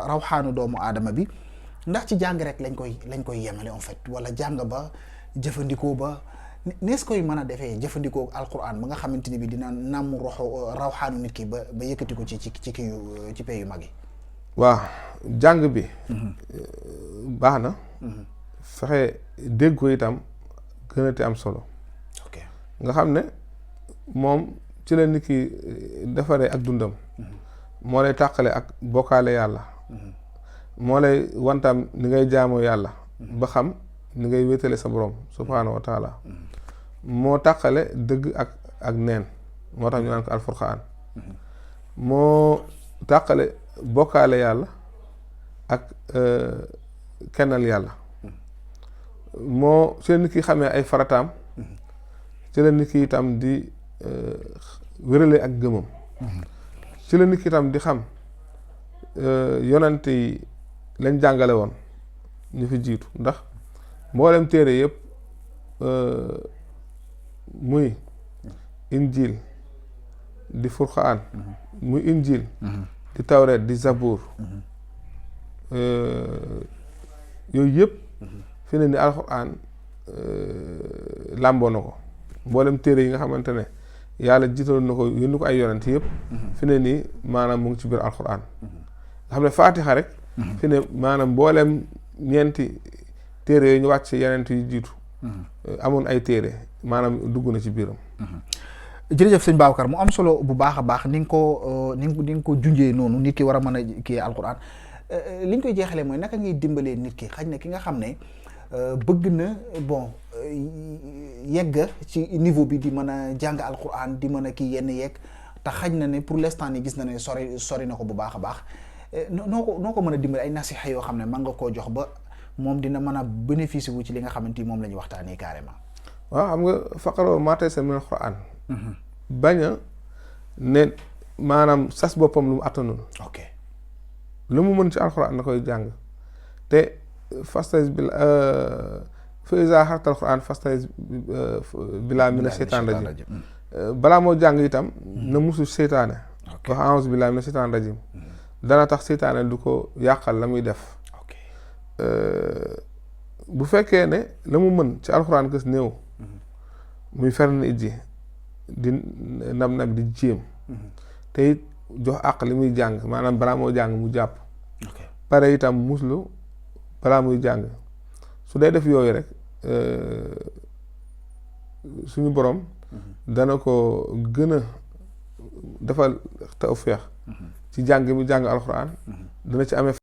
rawxaanu doomu aadama bi ndax ci jàng rek lañ koy yemale en fait wala jàng ba jëfandikoo ba nees koy mën a defee jëfandikoo alquran ba nga xamante ni bi dina nàmm roxo rawxaanu nit ki ba yëkkati ko ci pay yu mag yi. waaw jàng bi baax na fexe dégg ko itam gën a te am solo. ok nga xam ne moom ci la nit ki defaree ak dundam moo lay tàqale ak bokkaale yàlla moo lay wantam ni ngay jaamoo yàlla ba xam ni ngay wéetale sa borom subhaanahu wa taala moo tàqale dëgg ak neen moo tax ñu naan ko alfurqaan moo tàqale bokkaale yàlla ak kennal yàlla moo ci la nit ki xamee ay farataam ci la nit ki itam di wérale ak gëmam ci la nit ki itam di xam yonante yi lañ jàngale woon ñu fi jiitu ndax mboolem téere yëpp muy injil di furqaan muy injil di tawreet di zabuur yooyu yëpp fi ne ni alxuraan làmboo na ko mboolem téere yi nga xamante ne yàlla jiitaloon na ko yónni ko ay yonent yëpp fi ne nii maanaam mu ngi ci biir alxuraan nga xam ne faatixa rek fi ne maanaam mboolem ñeenti téere yooyu ñu wàcc ci yonent yu jiitu amoon ay téere maanaam dugg na ci biiram. jërëjëf sëñ Babacar mu am solo bu baax a baax ni nga ko junjee noonu nit ki war a mën a kii alxuraan li ñu koy jeexalee mooy naka ngay dimbalee nit ki xaj na ki nga xam ne bëgg na bon yegg ci niveau bi di mën a jàng alquran di mën a kii yenn yegg te xaj na ne pour l'instant ni gis na ne sori na ko bu baax a baax noo ko mën a dimbali ay nasiha yoo xam ne mën nga koo jox ba moom dina mën a bénéficier wu ci li nga xamante ni moom la ñu waxtaanee carrément. waaw xam nga faqara'u maa tayassara mina alquran bañ a ne maanaam sas boppam lu mu attanul. ok lu mu mën ci alquran na koy jàng te fasta'iz billaah fa izaa qara'ta al-Qur'aan fasta'iz billaahi mina shaytaani rajiim balaa moo jàng itam na musu seytaane wax a'uuzu billaahi mina shaytaani rajiim dana tax seytaane du ko yàqal la muy def bu fekkee ne la mu mën ci alxuraan gës néew muy fern ijji di nab di jéem te it jox àq li muy jàng maanaam balaa moo jàng mu jàpp pare itam muslu balaa muy jàng su dee def yooyu rek suñu borom dana ko gën a defal tawfeex ci jàng mi jàng alxuraan dana ci amee